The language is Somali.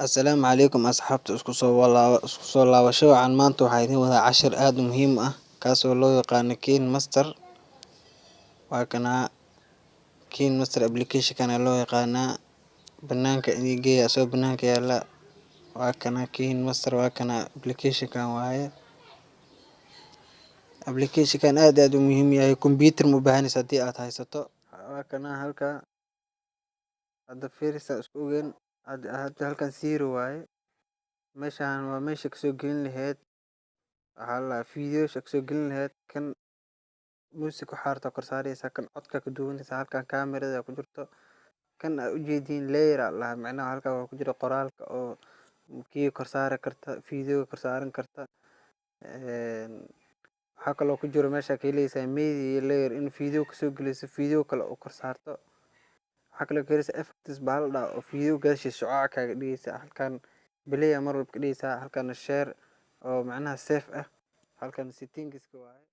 Assalaamu calaykum asxaabta, isku soo laabasho wacan. Maanta waxaa idin wadaa cashir aad u muhiim ah, kaasoo loo yaqaano KineMaster. Waa kana KineMaster application kana loo yaqaanaa. Banaanka idin geeya asoo banaanka yaala. Waa kana KineMaster, waa kana application kan waaye. Application kan aad aad u muhiim yahay, computer ma u baahanaysa haddii aad haysato. Waa kana halka hadda fiirisa isku ogeyn. Hadda halkan zero waaye. Meeshaan waa meesha kasoo gelin lahayd, waxaa la fiidiyowsha kasoo gelin lahayd. Kan music waxaa rabtaa kor saaraysaa, kan codka ka duwanaysaa. Halkan kaamirada ku jirto, kan aad ujeediin layer aa lahaa, macnaha halkan waa ku jira qoraalka oo kii kor saari karta, fiidiyowga kor saaran karta. Waxaa kaloo ku jiro meesha ka heleysaa media layer, in fiidiyow kasoo geliso, fiidiyow kale oo kor saarto. Waxaa kaloo ka heleysaa effects bahal la dhaho oo fiidiyow gadaashiisa shucaac kaaga dhigaysa. Halkan play aa mar walba ka dhigaysaa, halkan share oo macnaha save ah, halkan settings waaye.